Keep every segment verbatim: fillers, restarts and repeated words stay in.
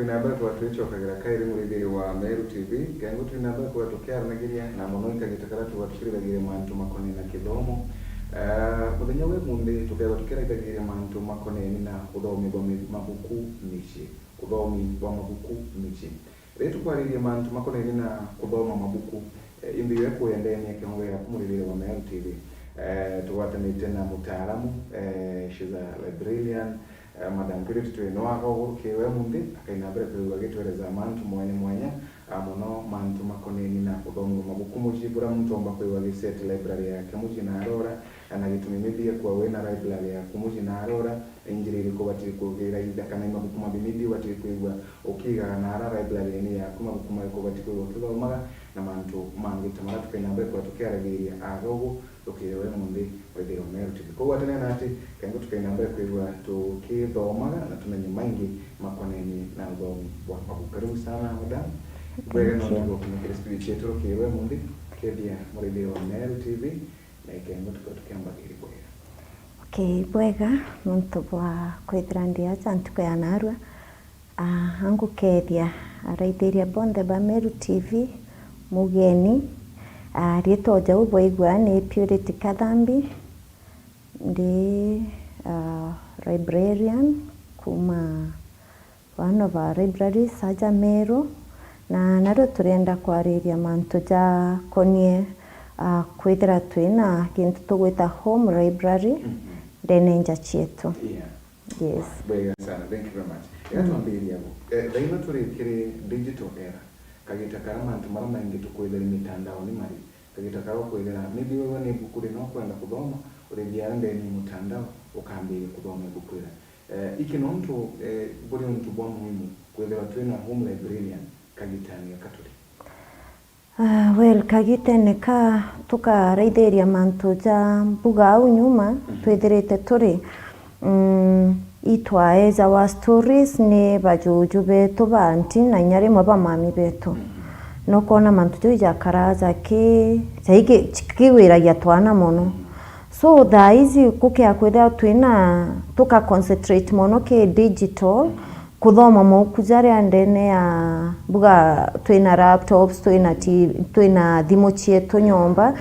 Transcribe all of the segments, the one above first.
Namba kwa twicokagira kairi murithiri wa Meru T V, kengo twi namba kwa tukiaranagiria na mono ikagita kara tuga tukirithagiria mantu makonena kithomo. Eh, muthenya we munthi tukethwa tukirithagiria mantu makoneni na uthomi bwa mi- mabuku micii. Uthomi bwa mabuku micii. Riria tukwariria mantu makoneni na kuthoma mabuku, eh, imbi yo ikuendenia kiongo yaku murithiri wa Meru T V. Eh, tugwatanite na mutaaramu, eh, she's a librarian, eh, Madam Purity Twino, agaugurukirwe munthi, akaina mbere kwigua agitwereza mantu mwanya mwanya, ah, mono mantu makoneni na uthomi bwa mabuku mucii, buria muntu omba kwigua agiset library yake mucii na arora, na gitumi maybe ekwa wina library yaku mucii na arora, injira iriku ubatii kugira itha kana i mabuku mabi maybe ubatii kwigua ukiigaga na ara library-ini yaku, mabuku mariku ubatii kwigua ukithomaga, na mantu mangi ta maria tukaina mbere kwa tukiaragiria agaugurukirwe munthi. Withirwe Meru T V. Koguo atanena ati, kengo tukaina mbere kwigua tukithomaga na tumenye maingi makonenie na uthomi bwa mabuku. Karibu sana, madam. Bwega no tugokinyukire studio cietu rukirwe munthi, kethia murithiri wa Meru T V, na ikengo tukorwe tukiambagiria bwega. Okay, bwega, nontu bwa kwithira ndi aja ntuku ya narua. Ah, angukethia araithiria bonthe ba Meru T V, mugeni. Ah, riitwa jau bwaigua ni Purity Kathambi, ndi, ah, librarian kuma one of our libraries aja Meru, na nario turienda kwariria mantu jakonie, ah, kwithira twina gintu tugwita home library ndene nja cietu. Yeah. Yes. Bwega sana, thank you very much. Ira twambiria abo. Eh, thaa ino turi kiri digital era. Kagita kara mantu mara maingi tukwithira mitandaoni mari. Kagita kara ukwithira, maybe wewe ni ibuku rina ukwenda kuthoma, urithia ara ndene ya mutandao, ukambiria kuthoma ibuku ira. Eh, iki nontu, eh, buri untu bwa muhimu kwithirwa twina home librarian kagitani gaka turi. Ah, well, kagitene ka tukaraithiria mantu ja mbuga au nyuma, twithirite turi, mm, itwaejawa stories ni bajuju betu ba aunty na inya rimwe ba mami betu. Nokona mantu jau ijakara jaki, jaiki-, kigwiragia twana mono. So, thaa iji gukia kwithira twina, tuka concentrate mono ki digital, kuthoma mauku jaria ndene ya mbuga, twina laptops, twina ti-, twina thimu cietu nyomba.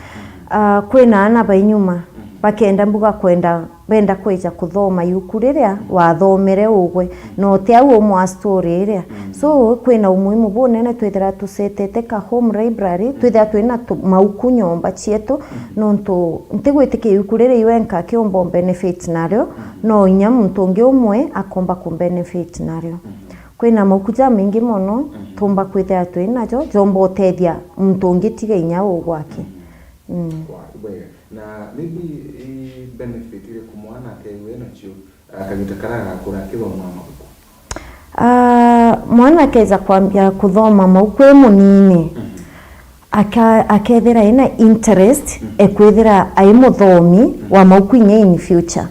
Ah, kwina ana bainyuma bakenda mbuga kwenda, benda kwija kuthoma iuku riria wathomere ugwe, na uti au umwa story iria. So, kwina umuhimu bunene twithira tusetete ka home library, twithira twina tu-, mauku nyomba cietu, nontu ntigwitikia iuku riria iwenka kiumba benefit nario, no inya muntu ungi umwe akomba ku benefit nario. Kwina mauku jamaingi mono tumba kwithira twi najo, jomba utethia muntu ungi tiga inya u gwake. Mm. Wa-, bwega. Na maybe i benefit iriku mwana akegua nacio, ah, kagita karia agakura akithoma mabuku? Ah, mwana akeja kwambia kuthoma mauku e munini, aka-, akethira ena interest e kwithira ai muthomi wa mauku inya in future.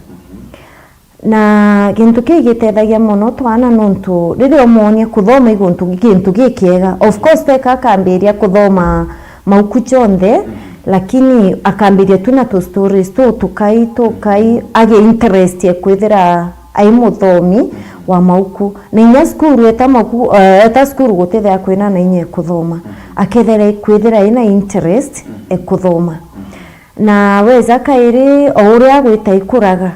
Na gintu kiu gitethagia mono twana, nontu riria umwonia kuthoma i guntu, gintu gikiega. Of course, teka akambiria kuthoma mauku jonthe, lakini akambiria tu na tu stories tu tukai, tukai, age interest ya kwithira ai muthomi wa mauku. Na inya cukuru eta mauku, eh, eta cukuru gutithia kwina na inya ya kuthoma. Akethira kwithira ina interest ya kuthoma. Na weja kairi, o uria agwita ikuraga,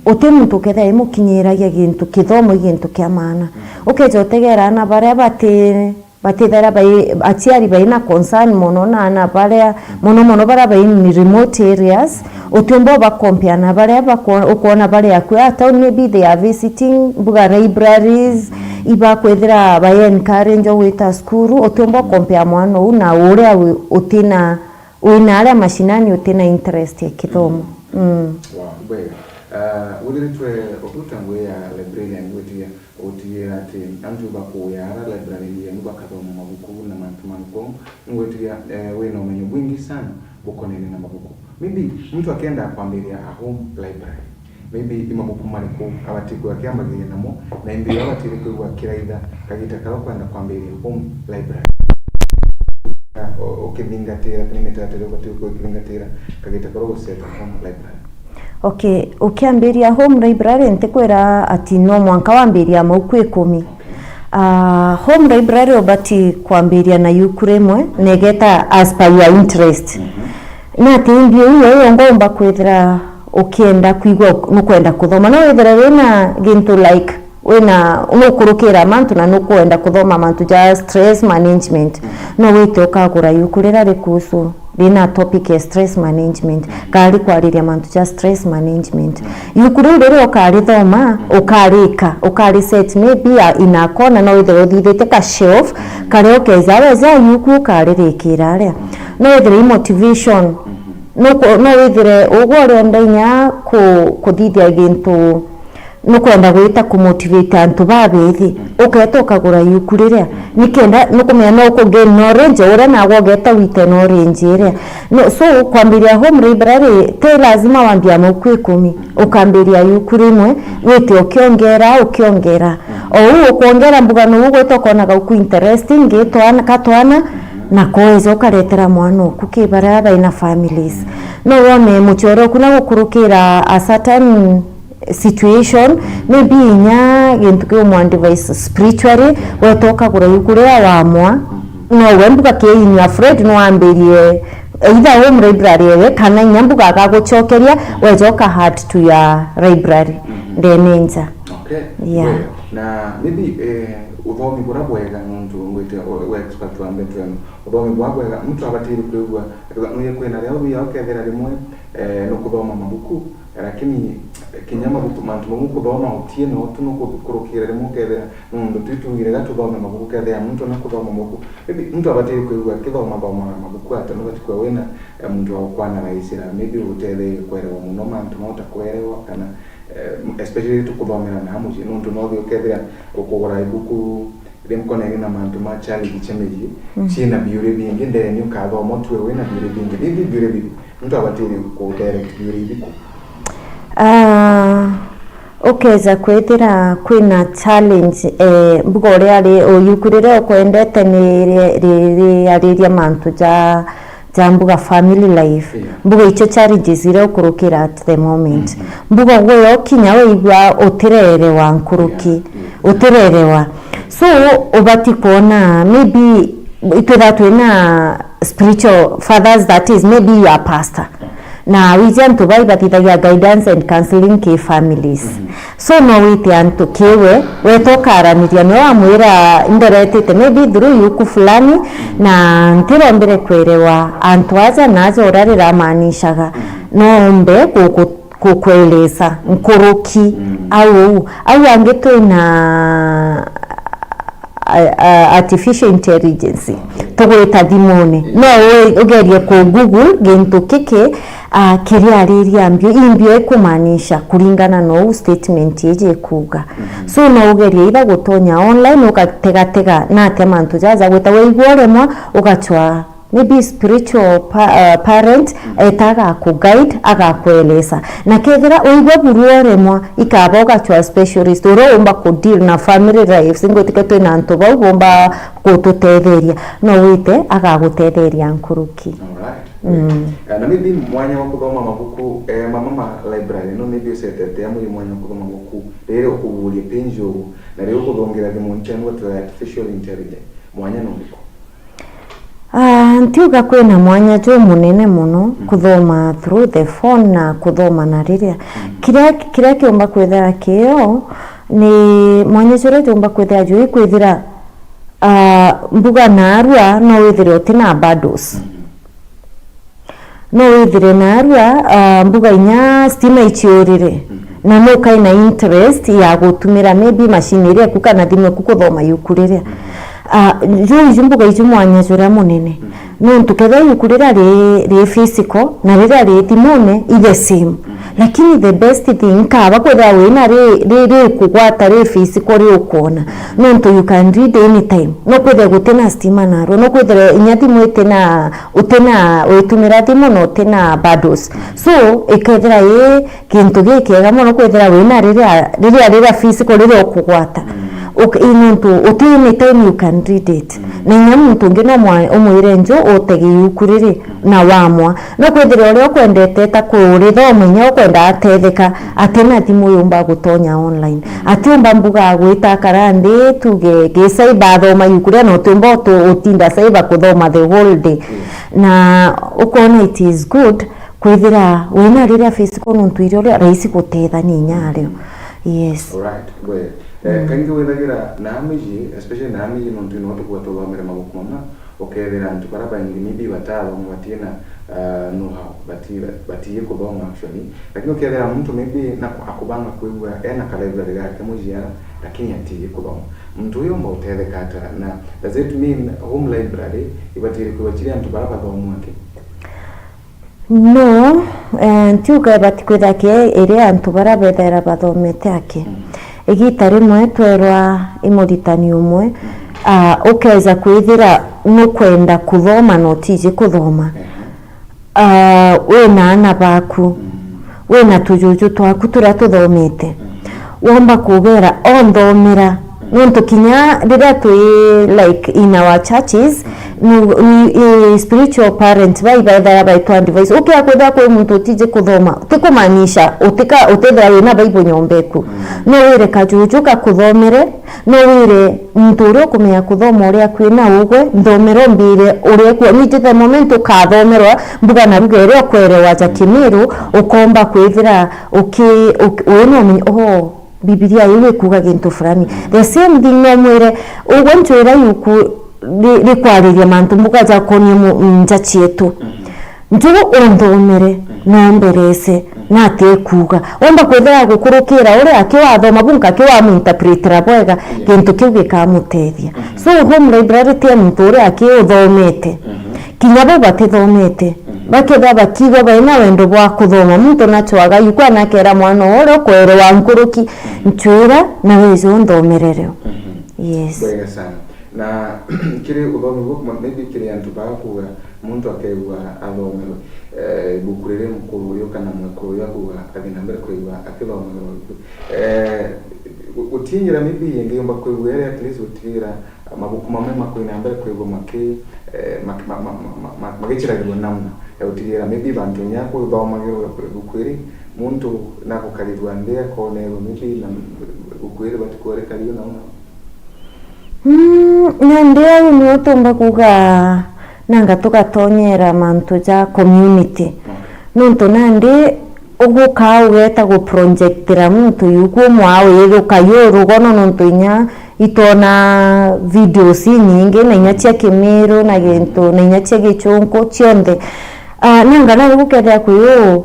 uti muntu ukethira imukinyiragia gintu, kithomo i gintu kia maana. Ukeja utegera ana baria bati, batithira bai, aciari baina concern mono na ana baria, mono mono baria bai in remote areas, utiumba ubakompea na baria bako-, ukwona bari akui a town, maybe they are visiting mbuga libraries, ibakwithira bai encourage gwita cukuru, utiumba ukompea mwana uu na uria wi-, utina wina aria mashinani utina interest ya kithomo. Mm. Wow, bwega. Ah, withiritwe ututa ngugi ya librarian gwitigia gutigira ati antu bakuya ara library yenu bakathoma mabuku na mantu mangi. Ngwitigia, eh, wina umenyo bwingi sana bukonene na mabuku. Maybe muntu akenda kwambiria a home library, maybe i mabuku mariku abati kwigua akiambagiria namo, na imbi abati kwigua akiraitha kagita karia ukwenda kwambiria home library? O-, ukithingatira, kana mitaratara ubati kwigua ukithingatira kagita karia uguseta home library? Okay, ukiambiria home library, ntikwira ati no mwanka wambiria mauku ikumi. Okay. Ah, home library ubati kwambiria na yuku rimwe, negeta as per your interest. Mhm. Na ati imbi iu yo yongo umba kwithira ukienda kwigua nukwenda kuthoma. No withire wina gintu like, wina, nukurukira mantu na nukwenda kuthoma mantu ja stress management. Mhm. No wite ukagura yuku riria rikuhusu rina topic ya stress management, kana rikwariria mantu ja stress management. Yuku riu riria ukarithoma, ukarika, ukariset maybe a-, in a corner, no withire uthithitie ka shelf, karia ukeja weja yuku ukaririkira aria. No withire i motivation, no ku-, no withire ugwe urienda inya ku-, kuthithia gintu nukwenda gwita kumotivate antu babithi, uketa ukagura yuku riria, nikenda nukumenya no uku gain knowledge uria nagwe ugeta wite knowledge iria. No, so kwambiria home library ti lazima wambia mabuku ikumi, ukambiria yuku rimwe, wite ukiongera, ukiongera. O uu ukwongera mbuga nou ugwita ukonaga uku interesting, gitwana, katwana, na koeja ukaretera mwana uku ki baria baina families. No wone muchere uku na gukurukira a certain situation, maybe inya gintu kiu mwa advice spiritually, weta ukagura yuku riria wamwa, no we mbuga kiinyua Fred no wambirie either home library ewe, kana inya mbuga agagucokeria, weja uka add to your library ndene nja. Okay. Yeah. Well, na maybe, eh, uthomi buria bwega nontu ngwite, we, we expert wa ndeto ino. Uthomi bwa bwega, muntu abatiire kwigua, nuye kwina ria uthia ukethira rimwe, eh, nukuthoma mabuku, lakini kinya mabuku, mantu mamwe kuthoma utie no tu nukuthukirukira rimwe ukethira, nontu tu tugire ga tuthome mabuku, ukethira muntu na kuthoma mabuku. Maybe muntu abatiire kwigua akithoma thoma mabuku ata, nubati kwigua wina, eh, muntu wa gukwanarisira, maybe ugutetherie kwerewa muno mantu mau utakwerewa, kana, eh, especially tukuthomera na mucii, nontu no uthii ukethira ukugura ibuku rimwe konene na mantu ma challenge cia micii, ciina biuria bingi, ndeni ukathoma utue wina biuria bingi. Bibi biuria bibi, muntu abatiire ku direct biuria ibiku? Ah, ukeja kwithira kwina challenge, eh, mbuga uria ri-, o yuku riria ukwendete ni ri-, ri-, riariria mantu ja ja mbuga family life. Yeah. Mbuga icio challenges iria ukurukira at the moment. Mm-hmm. Mbuga gwe yo kinya wigua utirerewa nkuruki, yeah, yeah, utirerewa. So, ubati kwona maybe itwitha twina spiritual fathers, that is maybe you are pastor. Na wiji antu bai bathithagia guidance and counseling ki families. Mm-hmm. So no wite antu kiwe, weta ukaraniria, niwe wamwira, "Indoretete maybe through yuku fulani, na ntirombire kwerewa antu aja na aja uria riramaanishaga." Nombe guku-, gukuelesa nkuruki. Mm. Au, au angi twina a-, a-, artificial intelligence, tugwita thimune. No we ugerie ku Google gintu kiki, a, kiriariria mbio, i mbio ikumaanisha kuringana na uu statement iji ikuuga. Mhm. So no ugerie either gutonya online, ugategatega na atia mantu jaja gwita, waigua uremwa, ugachwa maybe spiritual pa-, uh, parent, mm, eta agaku guide, agakuelesa. Na kethira uigua buru uremwa, ikaba ugachwa specialist, uria uumba ku deal na family life, singwitikia twina antu bau boomba gututetheria. No wite agagutetheria nkuruki. Alright. Mm. Eh, na maybe mwanya wa kuthoma mabuku, eh, Mama ma Library, no maybe ucetete amwe mwanya wa kuthoma mabuku, riria ukuguria page ugu, na riria ukuthongira thimu nchenu tu artificial intelligence, mwanya no uriku? Ah, ntiuga kwina mwanya jumunene mono, mm, kuthoma through the phone na kuthoma na riria. Mm. Kiria, kiria kiumba kwithira kiyo ni mwanya juria juumba kwithira jui kwithira, ah, mbuga naarua no withire utina bundles. Mm. No withire naarua, ah, mbuga inya stima ichiurire. Mm. Na nukai na interest ya gutumira maybe machine iria eku kana thimu eku kuthoma yuku riria. Ah, ju iju mbuga iju mwanya juria munene. Mm. Nontu kethira yuku riria ri, ri physical na riria ri thimune, i the same. Mm. Lakini the best thing, nkaba kwithira wina ri, ri, ri kugwata ri physical ri ukwona. Nontu you can read anytime. No kwithire gutina stima narua, no kwithire inya thimu itina, utina, witumira thimu na utina bundles. So, ikethira i gintu gikiega mono kwithira wina riria, riria, riria physical riria ukugwata. Mm. Uk-, i nontu uti any time you can read it. Mm. Na inya muntu ungi no mwa-, umwire nju utege iuku riri, mm, na wamwa. No kwithira uria ukwendete ta kurithoma, inya ukwenda atetheka, mm, atina thimu yumba gutonya online. Mm. Atiumba mbuga agwita akara nthi, tuge, gi cyber athoma iuku ria, na utiumba utu-, utinda cyber kuthoma the whole day. Mm. Na ukwona it is good kwithira wina riria physical, nontu irio ria rahisi gutethania inya ario. Yes. Alright, gwe. Eh, mm, kaingi withagira na miji, especially na miji, nontu ino tukua tuthomere mabuku mamwe, ukethira antu bara baingi maybe batathoma, batina, ah, know how, bati-, batiye kuthoma actually. Lakini ukethira muntu maybe na akubanga kwigua ena ka library gake muciara, lakini atiye kuthoma. Muntu uyu umba utetheka ata? Na does it mean home library ibatire kwigua chiri antu bara bathomwa aki? No, eh, ntiuga ibati kwithira ki iri antu bara bethaira bathomete aki. Mm. Igita rimwe twerwa i muritani umwe, mm, ah, ukeza kwithira nukwenda kuthoma na utiji kuthoma. Ehe. Ah, wina aana baku, mm, wina tujuju twaku turia tuthomete, mm, womba kubera, "O nthomera." Nontu kinya riria twi, like, in our churches, ni, ni, eh, spiritual parents bai baethaga baitwa advice. Ukia kwithira kwi muntu utiji kuthoma, ti kumaanisha utika-, utithira wina Bible nyomba eku. Mm. No wire kajuju gakuthomere, no wire muntu uria ukumenya kuthoma uria kwina ugwe, nthomera umbire uria ku. Ni the moment ukathomerwa mbuga na ruga iria ukwerewa ja Kimiru, ukomba kwithira uki-, uki-, wina umenyo, oh, Bibilia iu ikuuga gintu fulani. The same thing no mwire, ugwe ncwira yuku ri-, rikwariria mantu mbuga jakonie mu-, nja cietu. Njugu unthomere, nomberese, nati ikuuga. Womba kwithira gukurukira uria aki wathoma bunka aki wamuinterpretera bwega, gintu kiu gikamutethia. So, home library ti ya muntu uria aki uthomete. Kinya bo batithomete, bakethira bakiigua baina wendo bwa kuthoma, muntu nachwaga yuku anakera mwana uria ukwerewa nkuruki, ncwira na wije unthomerere. Yes. Bwega sana. Na kiri uthomi buu, maybe kiri antu bakuga muntu akeigua athomerwe, eh, ibuku riri mukuru uyu kana mwekuru uyu akuga athi na mbere kwigua akithomerwa ibuku. Eh, gu-, gutingira maybe ingi yumba kwigua iri at least gutigira mabuku mamwe makwina mbere kwigua maki-, eh, maki-, ma-, ma-, ma-, ma-, magiciragirwa namna ya gutigira maybe bantu inya kuthomagirwa ibuku iri, muntu nagukarirwa nthi akonerwa maybe na ibuku iri batikuo rikario namna. Mm, nandi au nio tumba kuga nanga tugatonyera mantu ja community. Okay. Nontu nandi uguka ugeta guprojectira muntu yuku umwe au yithuka yu rugono, nontu inya itona videos inyingi na inya cia Kimiru na gintu na inya cia Gichunku cionthe. Ah, nanga nandi gukethira kwi u-,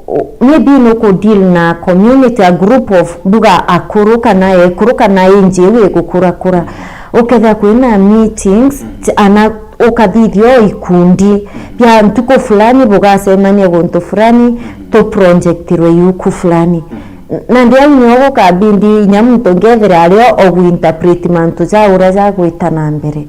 u-, maybe nuku deal na community, a group of mbuga akuru kana ekuru kana age iu igukurakura. Ukethira kwina meetings, ana ukathithia o ikundi bia ntuku fulani bugacemania guntu fulani, tuprojectirwe yuku fulani. Nandi au nio gukabindi inya muntu ngethira ario oguinterpret mantu ja uria jagwita na mbere.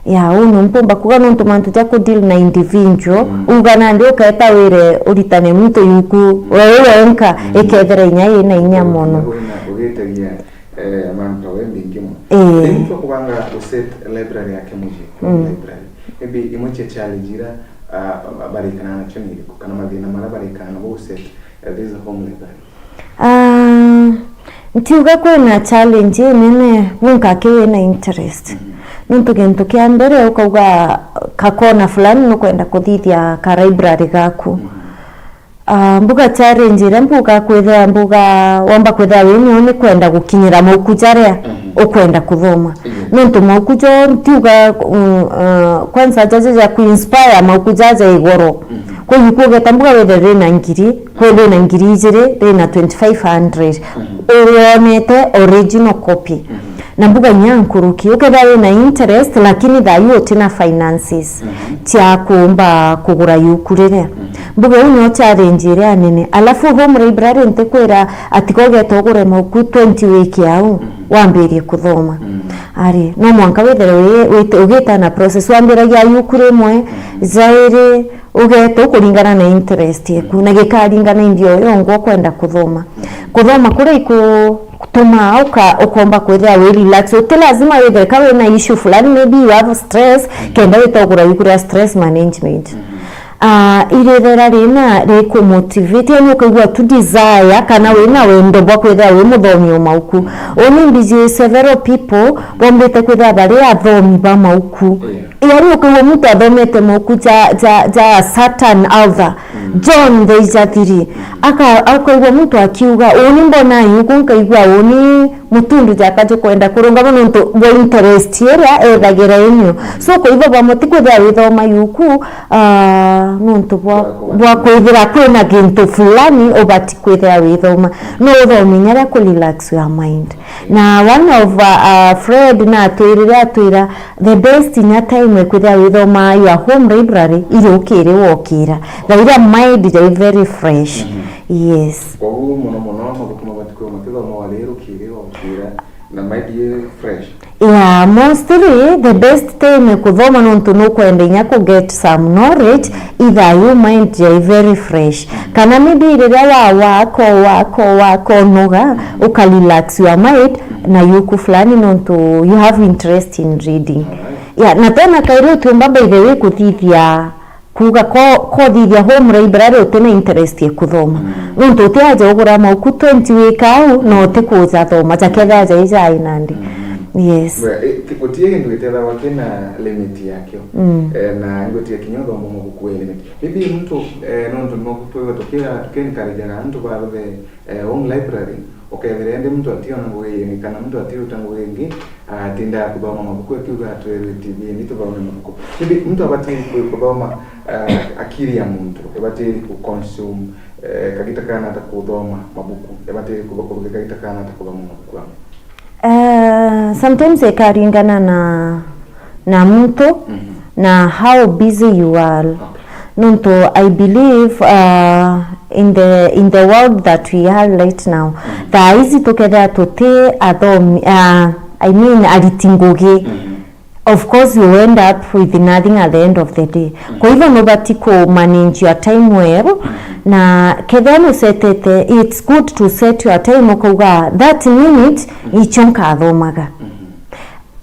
Ya, uu ni mpumba kuga nontu mantu ja kudeal na individual, uga nandi uketa wire uritane muntu yuku, we wenka, ikethira inya ina inya mono. Ugitagia, eh, mantu we mbingi mono. Ii. Riu twa kubanga uset library yake mucii, library. Maybe imwe cia challenge ira, ah, ba-, barikana nacio ni iriku, kana mathina mara barikana nabo uset, eh, this home library? Ah, ntiuga kwina challenge inene, gunka aki wina interest. Nontu gintu kia mbere ukauga ka kona fulani nukwenda kuthithia ka library gaku. Ah, mbuga challenge iria mbuga kwithira mbuga womba kwithira wi nio ni kwenda gukinyira mauku jaria ukwenda kuthoma. Nontu mauku jo ntiuga, mm, ah, kwanza jaja ja kuinspire mauku jaja igoro. Kwi yuku ugeta mbuga withire rina ngiri, kwi rina ngiri ijiri, rina twenty-five hundred. Uronete original copy. Na mbuga inya nkuruki, ukethira wina interest, lakini thayu utina finances cia kuumba kugura yuku riria. Mbuga iu nio challenge iria nene. Alafu home library ntikwira ati ko ugeta ugure mauku twenty wiki au, wambirie kuthoma. Ari, no mwanka withire wi-, wite-, ugita na process. Wambiragia yuku rimwe, jairi, ugeta ukuringana na interest yaku, na gikaringana indi o yongwa ukwenda kuthoma. Kuthoma kuria iku-, tumaa uka-, ukomba kwithira wi relax. Uti lazima withire ka wina issue fulani, maybe you have stress, kenda witogura wikuria stress management. Irithira rina rikumotivate, yani ukaigua tu desire kana wina wendo bwa kwithira wi muthomi o mauku. Uni mbiji several people bombite kwithira bari athomi ba mauku. Yani ukaigua muntu athomete mauku ja, ja, ja certain author, John the Ijathiri. Aka-, akaigua muntu akiuga, uni mbona yuku, nkaigua uni mutundu jaka jukwenda kurungama nontu bwa interest iria ethagira inyo. So, kwa hivyo bamwe ti kwithira withoma yuku, ah, nontu bwa, bwa kwithira kwina gintu fulani ubati kwithira withoma. No uthome inya ria ku relax your mind. Na one of, uh, uh, Fred natwirire atwira, the best inya time ikwithira withoma your home library, iri ukiri wokira. Thaa iria mind jai very fresh. Yes. Koguo mono mono mabuku mabati kwithirwa makithomwa wari rukiri wokira na mind i fresh. Yeah, mostly the best time kuthoma nontu nukwenda inya ku get some knowledge, ithayu mind jai very fresh. Kana maybe riria wa work, o work, o work, onoga, uka relax your mind na yuku fulani nontu you have interest in reading. Yeah, na tena kairi utiumba by the way kuthithia kuuga ko, ko thithia home library uti na interest ya kuthoma. Nontu uti aja ugura mauku twenty wika au, na uti kuja thoma, jakethira aja ija ai nandi. Yes. Gutie gintu gitethagwa kina limit yakio. Eh, na ngutie kinya uthoma mabuku e limit. Maybe muntu, eh, nontu no twega tukia, tukia encourage na antu baruthe eh, home library, ukethira indi muntu ationa ngugi ingi kana muntu atiruta ngugi ingi, atindaga kuthoma mabuku akiuga atwerwe T V-ini tuthome mabuku. Indi muntu abatiri ku-, kuthoma, eh, akiri ya muntu, ibatiri ku consume, eh, kagita kana ata kuthoma mabuku, ibatiri kutho-, kuthugika kagita kana ata kuthoma mabuku amwe. Eh, sometimes ikaringana na, na muntu na how busy you are. Nontu I believe, uh, in the, in the world that we are right now, thaa ici tukethira tuti athomi, uh, I mean, ariti ngugi, of course you end up with nothing at the end of the day. Kwa hivyo nubati ku manage your time well, na kethira nusetete, it's good to set your time, ukauga that minute icho nkathomaga.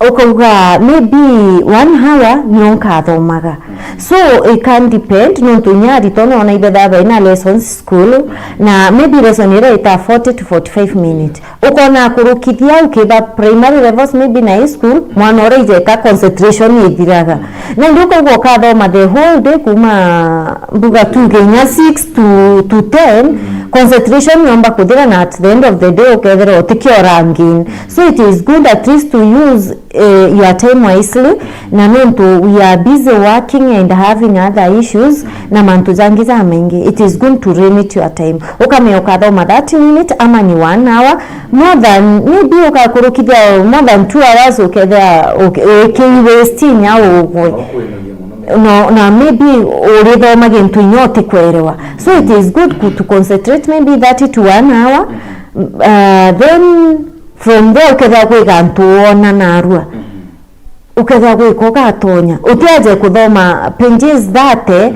Ukauga maybe one hour nio nkathomaga. So it can depend, nontu inya aritwa nona ibethaa baina lessons school, na maybe lesson iria itaa forty to forty-five minutes. Ukona kurukithia ukitha primary levels, maybe na high school, mwana uria ijeta concentration ithiraga. Na ndio ukaigua ukathoma the whole day kuma mbuga tuge inya six to, to ten, concentration yomba kuthira, na at the end of the day ukethira utikio ranking. So it is good at least to use, eh, your time wisely, na nontu we are busy working and having other issues, na mantu jangi jamaingi, it is good to limit your time. Ukamenya ukathoma thirty minutes ama ni one hour, more than, maybe ukakurukithia more than two hours, ukethira uki-, uki waste inya ugwe. No, na maybe urithoma gintu inya utikwerewa. So it is good ku-, to concentrate maybe thirty to one hour. Uh, then from there ukethira kwi gantu wona narua. Ukethira gwika ugatonya. Utiaje kuthoma pages thirty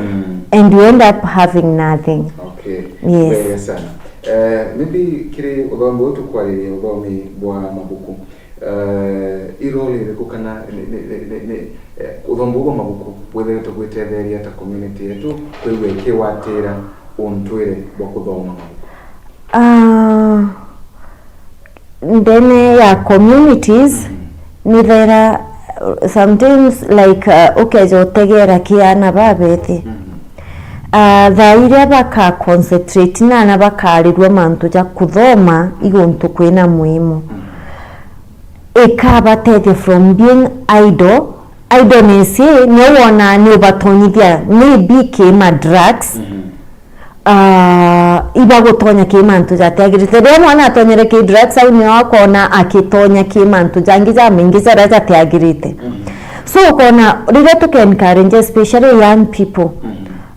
and you end up having nothing. Okay. Yes. Wega sana. Eh, maybe kiri uthomi uyu tukwariria uthomi bwa mabuku. Eh, i role iriku kana ni, ni, ni, ni, ni, eh, uthomi uyu bwa mabuku bwithiritwe gwitetheria ta community yetu kwigua ikiwatira untwire bwa kuthoma mabuku? Ah, ndene ya communities, ni there, uh, sometimes, like, uh, ukeja utegera ki ana babethi. Uh, thaa iria baka concentrate na ana bakarirua mantu ja kuthoma i guntu kwina muhimu. Ikabatethia from being idle. Idleness ii nio wona ni ubatonyithia maybe ki ma drugs. Ah, ibagutonya ki mantu jatiagirite. Riria mwana atonyere ki drugs, au nio akona akitonya ki mantu jangi jamaingi jaria jatiagirite. So ukona riria tuka encourage especially young people,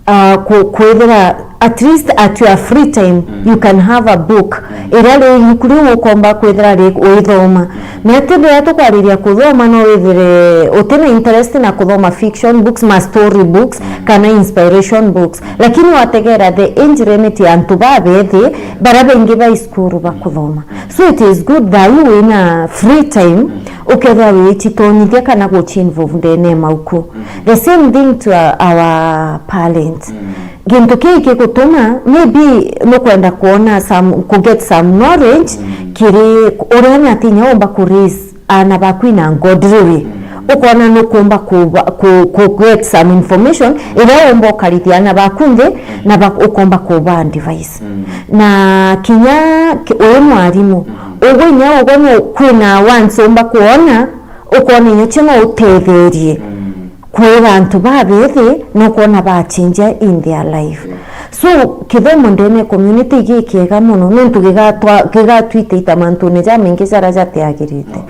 ah, ku-, kwithira At least at your free time, you can have a book. Iria ri ibuku riu ukomba kwithira ri uithoma. Na ti riria tukwariria kuthoma, no withire utina interest na kuthoma fiction books, ma story books, kana inspiration books. Lakini wategera the age limit ya antu babethi, baria baingi ba iskuru bakuthoma. So it is good that you wina free time, ukethira wichitonyithia kana guchi involve ndene ya mauku. The same thing to our, our parents. Gintu kii gigutuma maybe nukwenda kuona some, ku get some knowledge kiri uria ni ati inya umba ku raise aana baku in a godly way. Ukona nukumba kuba-, ku, ku get some information iria umba ukarithia aana baku nthi na ba-, ukomba kuba advice. Na kinya ki-, uyu mwarimu, ugwe inya ugwe no kwina once umba kuona, ukona inya cio no utetherie kwira antu babethi, na ukona bachinja in their life. So kithomo ndene ya community gikiega muno, nontu gigatwa-, gigatwitaita mantune jamaingi jaria jatiagirite.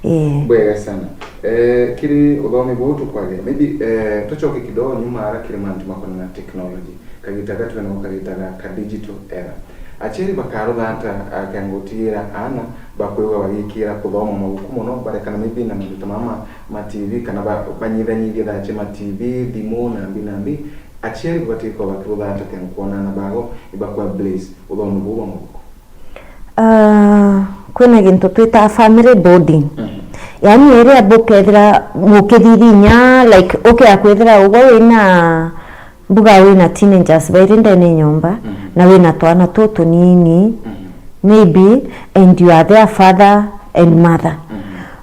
Ii. Bwega sana. Eh, kiri uthomi buu tukwaria, maybe, eh, tucoke kidogo nyuma ara kiri mantu makonana na technology. Kagita gatu niko kagita ga ka digital era. Aciari bakarutha ata, ah, kenda gutigira aana bakwigua bagikira kuthoma mabuku muno, barekana maybe na mantu ta mama ma T V, kana ba-, banyithanyithie thaa cia ma T V, thimu, na mbi na mbi? Aciari babatie kuba bakirutha ata kenda kwona aana bao ibakwa bless uthomi buu bwa mabuku? Ah, kwina gintu twitaga family bonding. Yaani, iria bukethira mukithithinya, like, ukea kwithira ugwe wina, mbuga wina teenagers bairi ndene ya nyomba, na wina twana tutunini, maybe, and you are their father and mother.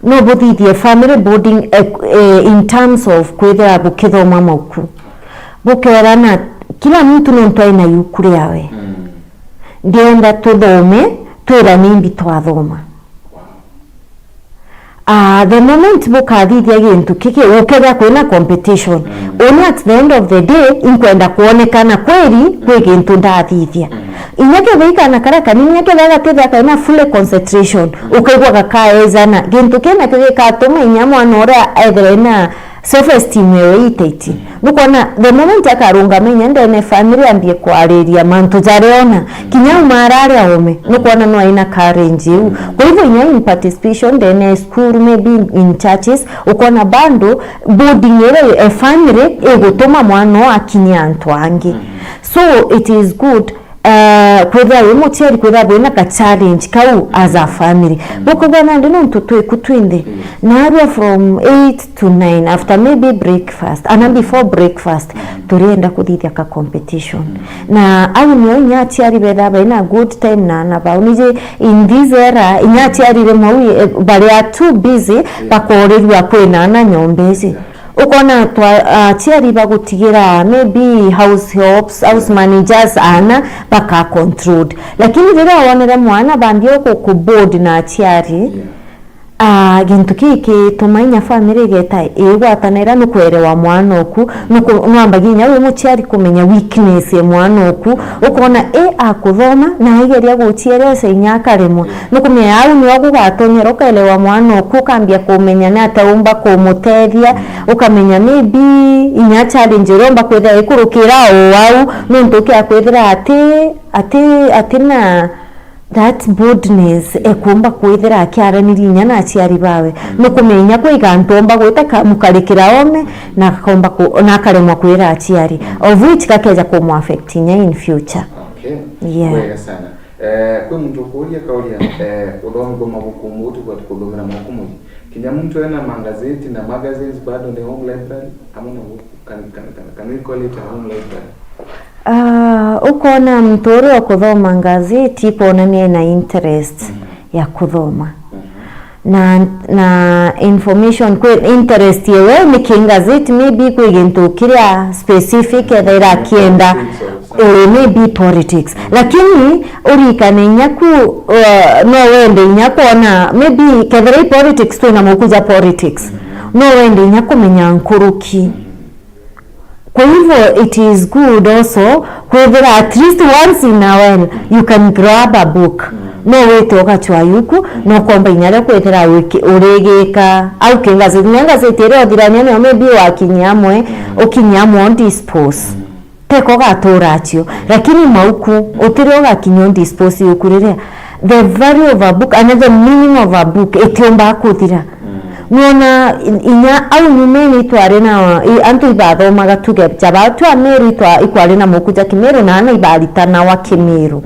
No buthithie family bonding, eh, eh, in terms of kwithira bukithoma mabuku. Bukerana, kila muntu nontu aina ibuku riawe. Ndienda tuthome, twirane imbi twathoma. Ah, the moment bukathithia gintu kiki, gukethira kwina competition. Uni at the end of the day, inkwenda kwonekana kweri kwi gintu ndathithia. Inya kethira i kana karia kanini, inya kethira gatithia kaina full concentration, ukaigua gakaezana. Gintu kii nakio gikatuma inya mwana uria ethire na self esteem yewe itaiti. Nukwona, the moment akarungama inya ndene family ambie kwariria mantu jaria ona, kinya uma araria ome, nukwona no aina courage iu. Kwa hivyo inya in participation ndene ya school, maybe in, in churches, ukona bado bonding iria a family igutuma mwana uyu akinyia antu angi. So it is good, eh, kwithira wi muciari, kwithira wina ka challenge kau as a family. Bukaigua nandi nontu twi ku twinthe. Narua from eight to nine, after maybe breakfast, ana before breakfast, turienda kuthithia ka competition. Na au nio inya aciari betha baina good time na ana bao. Nije in this era, inya aciari rimwe au, eh, bari are too busy, bakorirua kwina ana nyomba iji. Ukona twa, aciari bagutigira maybe house helps, house managers, ana baka controlled. Lakini riria wonere mwana bambia uku ku bond na aciari, ah, gintu kii kituma inya family igeta igwatanira ni kwerewa mwana oku, nuku-, nwambagia inya wi muciari kumenya weakness ya mwana oku, ukona, i, akuthoma na aigeria guciereca inya akaremwa. Nukumenya au nio gugatonyera ukaelewa mwana oku, ukambia kumenya ni atia umba kumutethia, ukamenya maybe inya challenge iria umba kwithira ikurukira o au, nontu ukia kwithira ati, ati, ati na that boldness ekumba kwithira akiaraniria inya na aciari bawe. Nukumenya kwi gantu umba gwita kamukarikira ome, na akomba ku-, na akaremwa kwira aciari, of which gakeja kumu affect inya in future. Okay. Yeah. Wega sana. Eh, kwi muntu ukuria kauria, eh, uthomi bwa mabuku umu tubwati kuthomera mabuku muyi. Kinya muntu ena mangazeti na magazines bado ni home library, amwe na buku, can, can, can, can we call it a home library? Ah, ukona muntu uria ukuthoma ngazeti, ikwonania ena interest ya kuthoma. Na, na information, kwi interest yewe ni ki ngazeti, maybe kwi gintu kiria specific ethaira akienda, eh, maybe politics. Lakini urikane inya ku, uh, no wende inya kwona, maybe kethira i politics, twina muku ja politics, no wende inya kumenya nkuruki. Kwa hivyo, it is good also kwithira at least once in a while you can grab a book. No wite ugachwa yuku, no komba inya ria kwithira wiki-, urigika au kingazeti. Na ngazeti iria uthirania niyo maybe wakinyia amwe, ukinyia amwe on dispose. teko gatura acio, lakini mauku utirio gakinya dispose yuku riria, the value of a book and the meaning of a book itiumba kuthira. Nona in- inya au nyumene itwari na i- antu ibathomaga tuge jaba twa Meru itwa ikwari na mauku ja Kimeru na ana ibaritanawa Kimeru.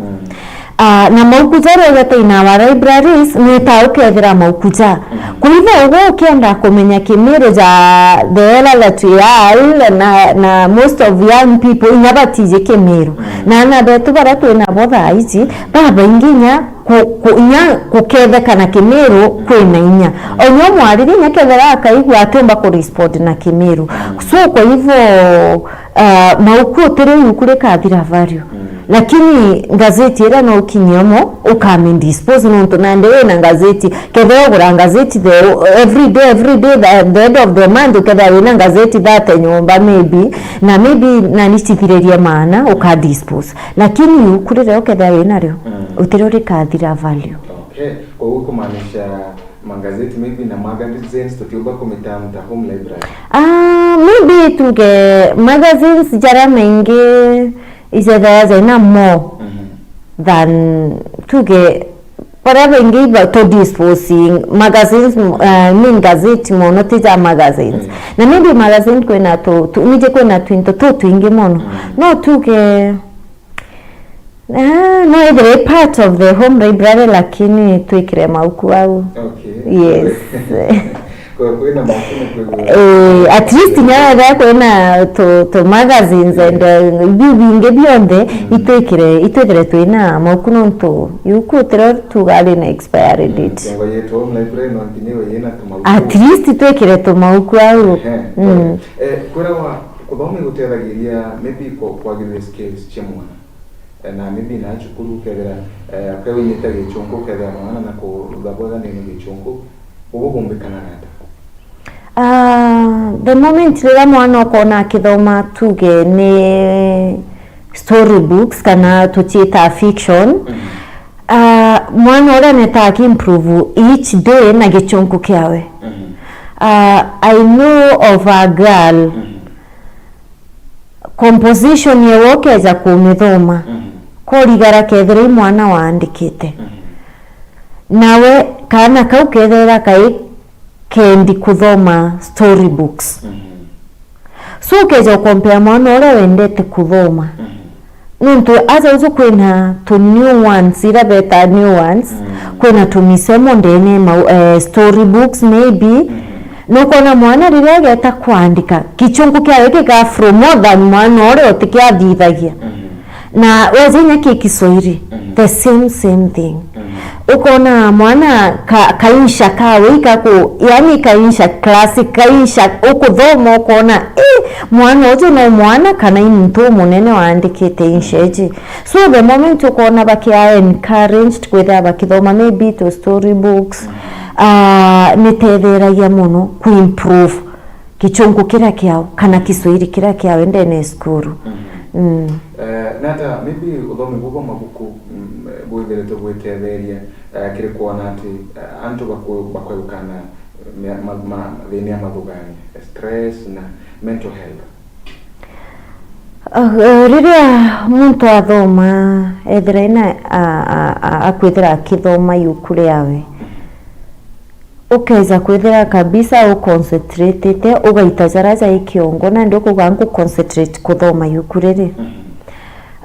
Ah, na mauku jaria ugete in our libraries, nwita ukethira mauku ja. Kwa hivyo, ugu ukienda kumenya Kimiru ja the era that we are in, na, na most of young people, inya batiji Kimiru. Na ana betu baria twi nabo thaa iji, babaingi inya ku, ku, inya guketheka na Kimiru kwina inya. Onyo mwariri inya kethira akaigua atiumba ku respond na Kimiru. So, kwa hivyo, Ah, mauku utiri yuku rikathira value. Lakini ngazeti iria no ukinye omo, ukami dispose nontu nandi wina ngazeti. Kethira ugura ngazeti the, every day, every day, the, the end of the month, ukethira wina ngazeti thirty nyomba maybe, na maybe nani cithiririe maana, uka dispose. Lakini yuku riria ukethira winario, utiri rikathira value. Okay. Koguo kumaanisha magazeti maybe na magazines tutiumba kumitamta home library? Ah, maybe tuge magazines jaria maingi ijethagwa jaina more than tuge baria baingi iba to disposing magazines, uh, I mean gazeti mono ti ja magazines. Na maybe magazine kwina tu, tu nije kwina twinto tu twingi mono. No tuge Ah, no ithire part of the home library, lakini twikire mauku au. Okay. Yes. Kwa kwina mauku na kwigua. Eh, at least nyara kwina to, to magazines and, uh, biu bingi bionthe itwikire, itwithire twina mauku nontu yuku tiro tugari na expiry date. Ngo yetu home library no nginya iwe yina tumauku. At least twikire tumauku au. Eh, kwirawa kuthoma igutethagiria maybe ku-, kwagirithia skills cia mwana. Eh, na maybe na cukuru ukethira, eh, akewinite Gichunku, ukethira mwana na kurutha bwega ndene Gichunku, ugu kumbikanaga ata? Ah, the moment riria mwana ukona akithoma tuge ni story books kana tuciita fiction, ah, mwana uria neta aki improve each day na Gichunku kiawe. Ah, I know of a girl composition yewe ukeja kumithoma, kurigara kethira i mwana waandikite. Nawe kaana kau kethira kai kendi kuthoma story books. So ukeja ukompea mwana uria wendete kuthoma. Nontu aja uju kwina tu new ones, ira beta new ones, kwina tumisemo ndene mau, eh, story books maybe. Nukona mwana riria ageta kwandika, Gichunku kiawe gika flow more than mwana uria utikiathithagia. Na weja inya ki Kiswahili, the same, same thing. Ukona mwana ka, kainsha kawe ikaku, yani kainsha classic, kainsha ukuthoma ukona, eh, mwana uju no mwana kana i muntu umunene waandikite insha iji. So the moment ukona bakia encouraged kwithira bakithoma maybe to story books, ah, nitetheragia muno ku improve Gichunku kiria kiao kana Kiswahili kiria kiao ndene ya cukuru. Mm. Eh, nata maybe uthomi buu bwa mabuku, mm, bwithiritwe bwitetheria, eh, kiri kwona ati, eh, antu baku-, bakwegukana mia-, ma-, ma-, thina ya mathugania, stress na mental health? Ah, eh, riria muntu athoma, ethira ina a-, a-, a-, akwithira akithoma yuku riawe, ukeja kwithira kabisa uconcentratete, ugaita jara jai kiongo, nandi ukuga ngu concentrate kuthoma yuku riri.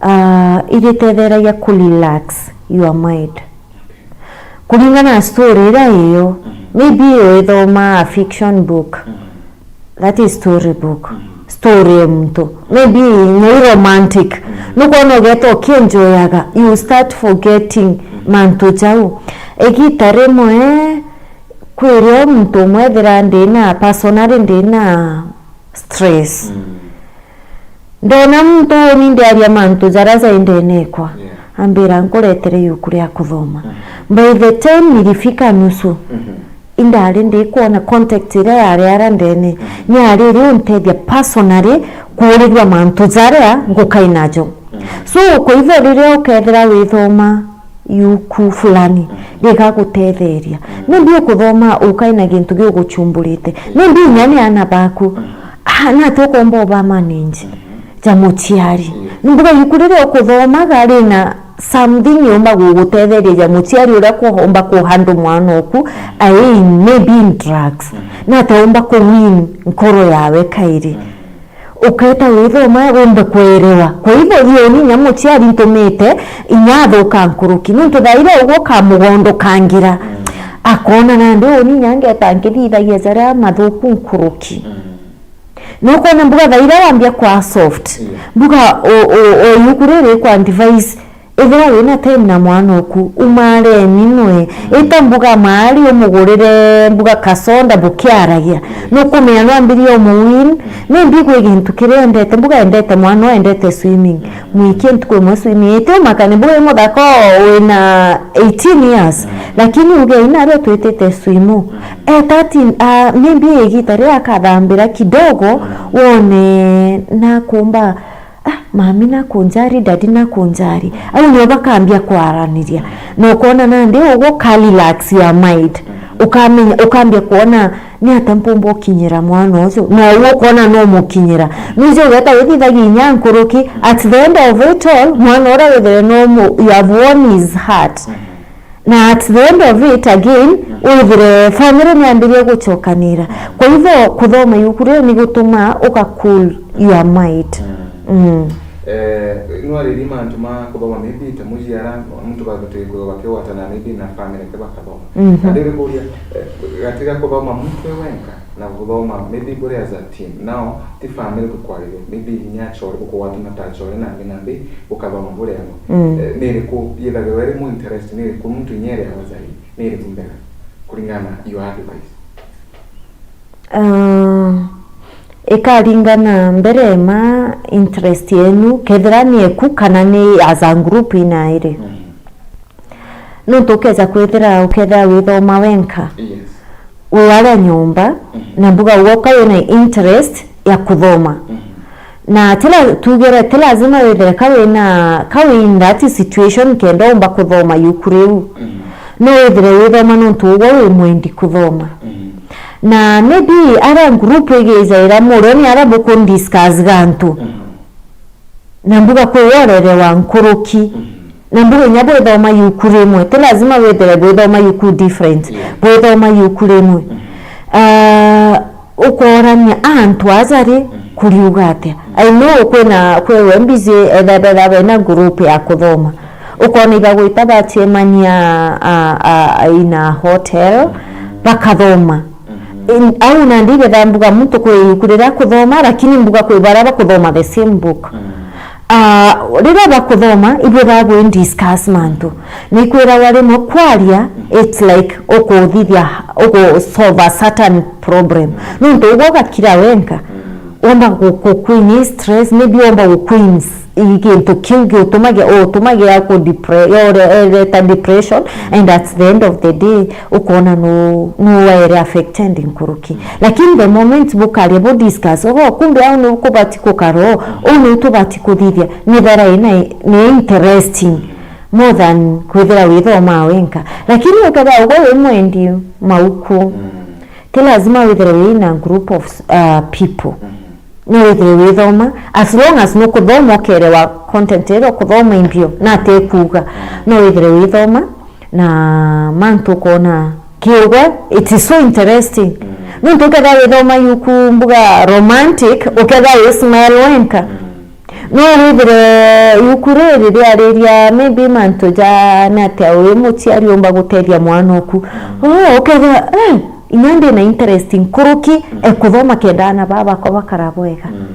Ah, iritetheragia ku relax your mind. Kuringana na story iria iyo, maybe withoma a fiction book, that is story book, story ya muntu, maybe nyoi romantic, nukwona ugeta ukienjoyaga, you start forgetting mantu jau. Igita rimwe, kwirio muntu umwe ethira ndina, personally ndina stress. Ndona muntu uni ndiaria mantu jaria jai ndene ekwa. Yeah. Ambira, "Nkuretere yuku ria kuthoma." By the time nilifika nusu, indari ndikwona context iria yari ara ndene, ni ari iri untethia personally kuurirua mantu jaria ngukai najo. So, kwa hivyo riria ukethira withoma yuku fulani, rigagutetheria. Maybe ukuthoma ukai na gintu giguchumburite. Maybe inya ni ana baku. Ah, nati ukomba uba manage? ja muciari. Yes. Ni mbuga ibuku riria ukuthomaga rina something yumba gugutetheria ja muciari uria kuumba kuhandle mwana oku, ai, maybe in drugs. Mm. Na ate umba kuwin nkoro yawe kairi. Mm. Uketa withoma wumbe kwerewa. Kwa hivyo, thioni inya muciari ntumite inya athuka nkuruki. Nontu thaira uguo kamugondokangira. Mm. Akona nandi uni inya ngeta nkithithagia jaria mathuku nkuruki. Mm. Nukona mbuga thaira wambia kwa soft. Yeah. Mbuga o, o, o ibuku riri kwa advice. Ethira wina time na mwana oku, umareni nwe. Mm. Ita mbuga maari umugurire mbuga kasonda bukiaragia. Mm. Nukumenya nwambirie umuwin, mm, maybe gwi gintu kiria endete, mbuga endete mwana, no endete swimming. Mm. Mwikie ntuku imwe swimming. Iti umakane mbuga i muthaka o wina eighteen years. Mm. Lakini uge ina aria twitite swimu. Mm. E thirteen, ah, maybe igita riria akathambira kidogo, mm, wone nakumba, "Ah, mami nakunjari, daddy nakunjari." Au nio bakambia kwaraniria. Na ukona nandi uguo ka relax your mind. Ukamenya, ukambia kuona ni ata mpumba ukinyira mwana ucio. Na uguo ukona no mukinyira. Nuju ugeta withithagia inya nkuruki, at the end of it all, mwana uria withire no mu-, you have won his heart. Na at the end of it again, mm, withire family niambirie gucokanira. Kwa hivyo, kuthoma ibuku riu ni gutuma uka cool your mind. Mm. Mm. Eh, nwaririe mantu ma kuthoma, maybe ta muciara, muntu bagatwikwa bakigwatana, maybe na family ke bakathoma. Mhm. Na ndiri kuria, eh, gatiga kuthoma muntu e wenka, na guthoma maybe buri as a team. Now, ti family bukwariria, maybe inya achore, bukugwatana ta achore nambi nambi, bukathoma buri amwe. Mm. Eh, ni iriku yithagirwa iri mu interest, ni iriku muntu inya iriawa zaidi, ni iriku mbega, kuringana na your advice? Ah, ikaringana mbere ma interest yenu, kethira ni eku kana ni as a group inairi. Mm. Nontu ukeja kwithira, ukethira withoma wenka, yes, wi aria nyomba, mhm, na mbuga ugoka wina interest ya kuthoma. Mhm. Na ti la-, tugere, ti lazima withire ka wina, ka wi in that situation kenda umba kuthoma ibuku riu. Mhm. No withire withoma nontu ugwe wi mwendi kuthoma. Mhm. Na maybe aria group igijaira murio ni aria bukundiscuss gantu. Mhm. Na mbuga kwi worere wa nkuruki. Mhm. Na mbuga inya bwithoma ibuku rimwe, ti lazima withire bwithoma ibuku different. Yeah. Bwithoma ibuku rimwe. Mhm. Ah, ukorania, "Ah, antu aja ri, mhm, kuriuga atia?" Mhm. I know kwina, kwi we busy, etha betha bena group ya kuthoma. Ukona ibagwita bacemania, ah, ah, in a hotel, mhm, bakathoma. Mhm. In-, au nandi ibetha mbuga muntu kwi ibuku riria akuthoma, lakini mbuga kwi baria bakuthoma the same book. Mhm. Ah, riria bakuthoma, ibwithaga bwi discuss mantu. Nikwirawa rimwe kwaria, mhm, it's like ukuthithia, uku solve a certain problem. Mhm. Nontu ugwe ugakira wenka, mhm, womba gu-, gukwin stress, maybe womba gukwin s-, i gintu kiu giutumagia, utumagia ku depre-, ore-, ereta depression, mhm, and at the end of the day, ukona nu, nu waere affected nkuruki. Lakini the moment bukaria bu discuss, "Oh, kumbe au ni kubati kukara uu, uu ni tubati kuthithia," ni thera ina ni interesting more than kwithira withoma wenka. Lakini ukethira ugwe wi mwendi mauku, mm, ti lazima withire wina group of, uh, people. Mm. No withire withoma, as long as nukuthoma ukerewa content iria ukuthoma imbio, na ati kuuga. No withire withoma, na mantu ukona kiugwe, it is so interesting. Mm. Nontu ukethira withoma ibuku mbuga romantic, ukethira wi smile wenka. Mm. No withire ibuku riri riariria maybe mantu ja ni atia wi muciari umba gutethia mwana oku. Mm. Oh, ukethira, eh, inya ndi na interest nkuruki, mm, e kuthoma kenda ana baba bakwa bakara bwega. Mm.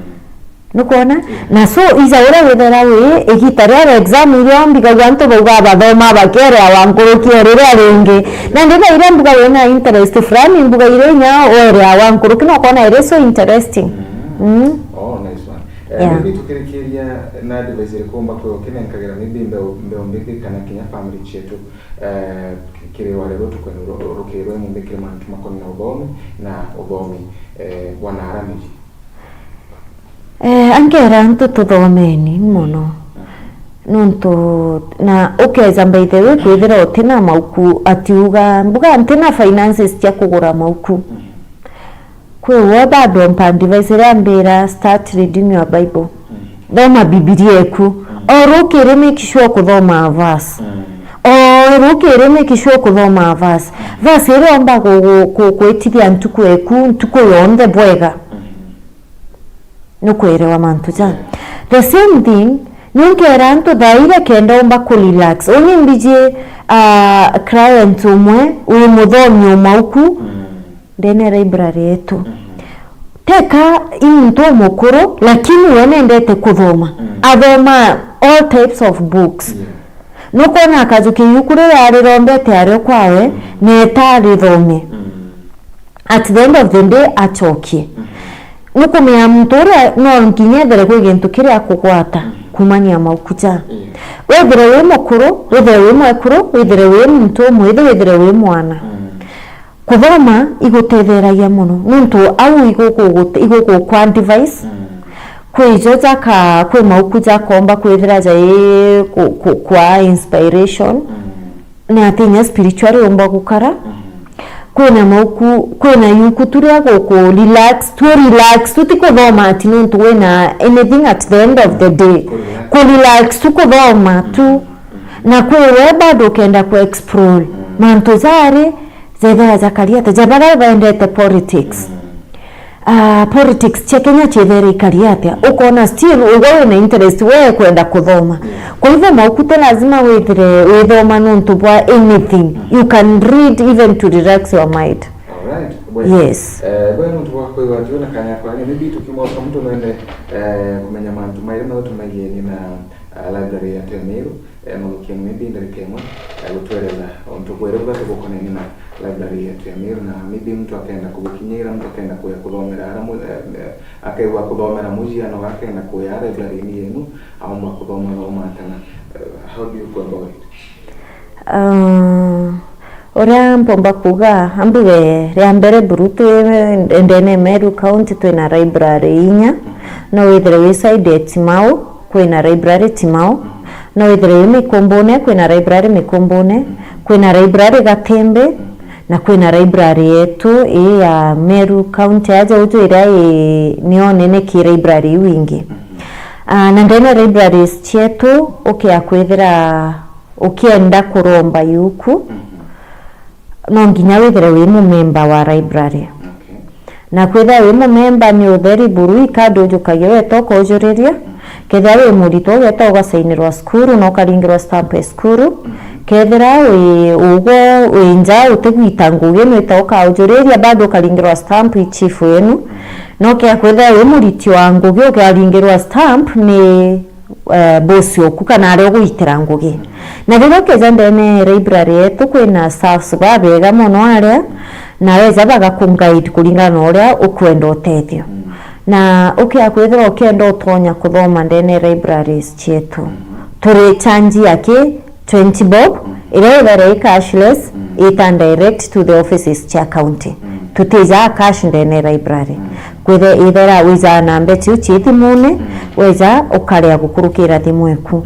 Nukwona? Mm. Na so, ija uria withira wi, igita ria exam iria mbigagua antu bauga bathoma bakerewa nkuruki o riria ringi. Na ndira iria mbuga wina interest fulani, mbuga iria inya werewa nkuruki, nokona iri so interesting. Mm. Mm. Oh, nice one. Eh, yeah. Maybe tukirikiria na advice iriku umba kwi ukinenkagira maybe mbeu, mbeu mbithi kana kinya family cietu, eh, kiri wale rutukwenu ru-, ru-, rukirwe mumbi kiri mantu makoni na uthomi na uthomi, eh, bwana Aramiji? Eh, angera antu tuthomeni mono. Mm. Nontu, na ukeja by the way kwithira utina mauku, atiuga, mbuga ntina finances cia kugura mauku. Mm. Kwi we bado mpa advice iria ambira, "Start reading your Bible." Mm. Thoma Bibilia eku. O rukiri make sure kuthoma verse. O rukiri make sure kuthoma verse. Verse iria omba gu-, gu-, gu-, gwitithia ntuku eku, ntuku yonthe bwega. Nukwelewa mantu ja. The same thing, nunkera antu thaa iria kenda omba ku relax. Uni mbiji, ah, client umwe, wi muthomi o mauku, ndene ya library yetu. Teka i muntu umukuru, lakini we nendete kuthoma. Athoma all types of books. Nukwona akajukia iuku riria arirombete ario kwawe, neta arithome. At the end of the day, acokie. Nukumenya muntu uria no nginya ethire kwi gintu kiria akugwata kumania mauku ja. Wethire wi mukuru, withire wi mwekuru, withire wi muntu umwithi, withire wi mwana. Kuthoma igutetheragia mono, nontu au iguku-, iguku-, kwa advice, kwi ijo jaka-, kwi mauku jakomba kwithira jai ku-, ku-, kwa inspiration, ni ati inya spiritual yomba gukara. Kwina mauku, kwina yuku turia guku relax, tu relax, tutikuthoma ati nontu wina anything at the end of the day. Ku relax tu kuthoma tu. Na kwi we bado ukenda ku explore mantu jari, jethira jakari atia, ja baria bendete politics. Ah, politics cia Kenya ciethere ikari atia? Ukona still ugwe wina interest, we kwenda kuthoma. Kwa hivyo mauku ti lazima withire withoma nontu bwa anything. You can read even to relax your mind. Alright. Yes. Eh, bwe nontu bwa kwigua ati wina kanya kwa ni bitu kimwe kwa mtu nende, eh, kumenya mantu mairi na utumaigeni na, ah, library ya Temeru. Eh, no gukiona maybe ndarika imwe, eh, gutwereza untu bwere buria tugukonania na library yetu ya Meru, na maybe muntu akenda kugukinyira, muntu akenda kuya kuthomera ara mu-, eh, eh, akaigua kuthomera muciano, akenda kuya library-ini yenu, aumba kuthoma thoma atana. Eh, how do you go about it? Ah, uria mpomba kuuga, ambuge ria mbere buru twi ndene Meru County twina library inya, no withire wi side ya Timau, kwina library Timau, no withire wi Mikumbune, kwina library Mikumbune, kwina library Gatembe, na kwina library yetu ii ya Meru County aja uju iria ii nio nene ki library iu ingi. Ah, na ndene libraries cietu ukia kwithira ukienda kuromba yuku, no nginya withire wi mumemba wa library. Okay. Na kwithira wi mumemba ni utheri buru, i card ujukagia weta ukojuriria. Kethira wi muritwa ugeta ugasainirwa cukuru na ukaringirwa stamp ya cukuru. Kethira wi ugwe wi nja utigwita ngugi, nwita ukaujuriria bado ukaringirwa stamp i chief wenu. No kea kwithira wi muriti wa ngugi ukaringirwa stamp ni eh, boss oku kana aria uguitira ngugi. Na riria ukeja ndene library yetu kwina staffs babega mono aria, na weja bagakuguide kuringana na uria ukwenda utethio. Na ukia kwithirwa ukienda utonya kuthoma ndene libraries cietu, turi charge ya ki twenty bob, iria ithera i cashless, ita direct to the offices cia county. Tutija cash ndene library. Kwithe ithera wija na mbeca iu cia thimune, weja ukaria gukurukira thimu eku.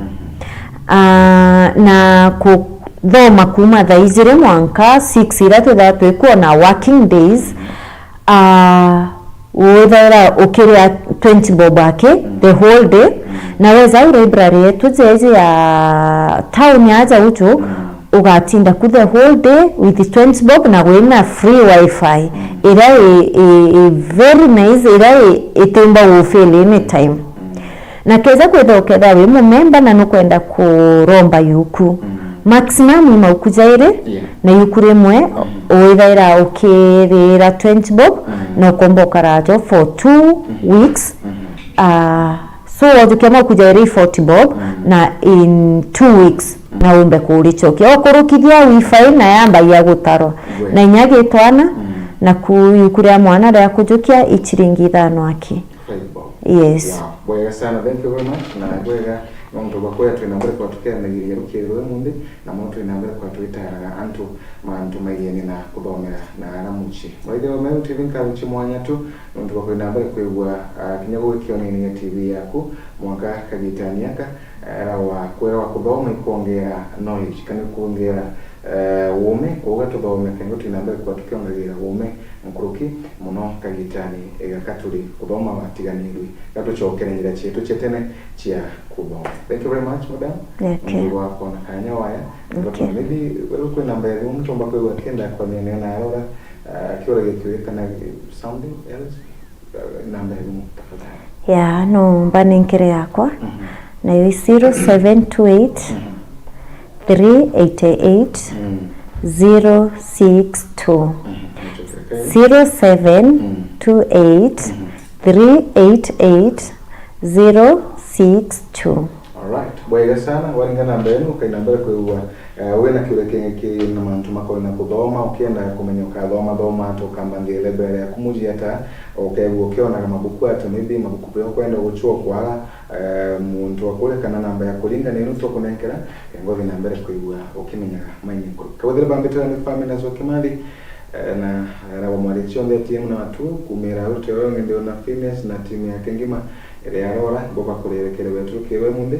Ah, na kuthoma kuma thaa ijiri mwanka six iria twithaa twikuo na working days, ah, withaira ukiria twenty bob aki the whole day, na weza au library yetu jeje ya town aja uju, ugatinda ku the whole day with twenty bob na wina free wifi, iria i, i, i very nice, iria i, itimba gu fail any time. Na keza kwithira ukethira wi mumemba na nukwenda kuromba yuku, maximum i mauku jairi, yeah, na yuku rimwe, withaira ukirira twenty bob, na ukomba ukarajo for two weeks. Ah, so wajukia mauku jairi i forty bob, na in two weeks, na umbe kuricokia. Ukurukithia wifi na yambagia gutarwa. Na inya gitwana, na ku yuku ria mwana ria kujukia i chiringi ithano aki. Five bob. Yes. Yeah, bwega sana. Thank you very much. Na bwega, nontu bwa kuria twina mbere kwa tukendagiria rukiri rwa munthi, na mo twina mbere kwa twitaraga antu mantu maigeni na kuthomera na ara muci. Mwaithe wa Meru T V nkaruchi mwanya tu, nontu bwa kwina mbere kwigua, ah, kinya gukionania T V yaku, mwanka kagitani aka, era wa kwera wa kuthoma ikwongera knowledge, kana ikwongera eh, uume, uga tuthome, kenda twina mbere kwa tukiongagira uume nkuruki mono kagitani gaka turi kuthoma watiganirwe. Gatucokere njira cietu cia tene cia kuthoma. Thank you very much, madam. Okay. Nontu bwa kwona kanya waya. Okay. Maybe wewe kwina mbere, muntu omba kwigua akienda kwamenya na arora, ah, akiuragia kiuria kana something else. Eh, namba ya thimu, tafadhali. Ya, no mbanenkere yakwa. Mhm. Nayo i zero seven two eight, three eight eight, zero six two. Mhm. Zero seven two eight, three eight eight, zero six two. Alright. Bwega sana, waringa namba enu, ukaina mbere kwigua, eh, wina kiuria kingi ki na mantu makonie na kuthoma, ukienda kumenya ukathoma thoma ata, ukamba nthigere mbere yaku muji ata, ukegua ukionaga mabuku ata, maybe mabuku be ukwenda gucua kwaga, eh, muntu wa kuria kana namba ya kuringa niyo tukunenkera, eh, ngothi na mbere kwigua ukimenyaga maingi nkuru. Kawethire bambitira ni Family na Zoki Mathi, eh, na, eh, na wamwari cionthe timu na watu, kumira rute wewe ndio na Phineas na timu yake ngima, iria arora, mboka kurerekere wetu kiwe munthi,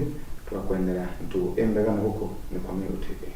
twakwendera ntu imbega na guku ni kwa Meru T V.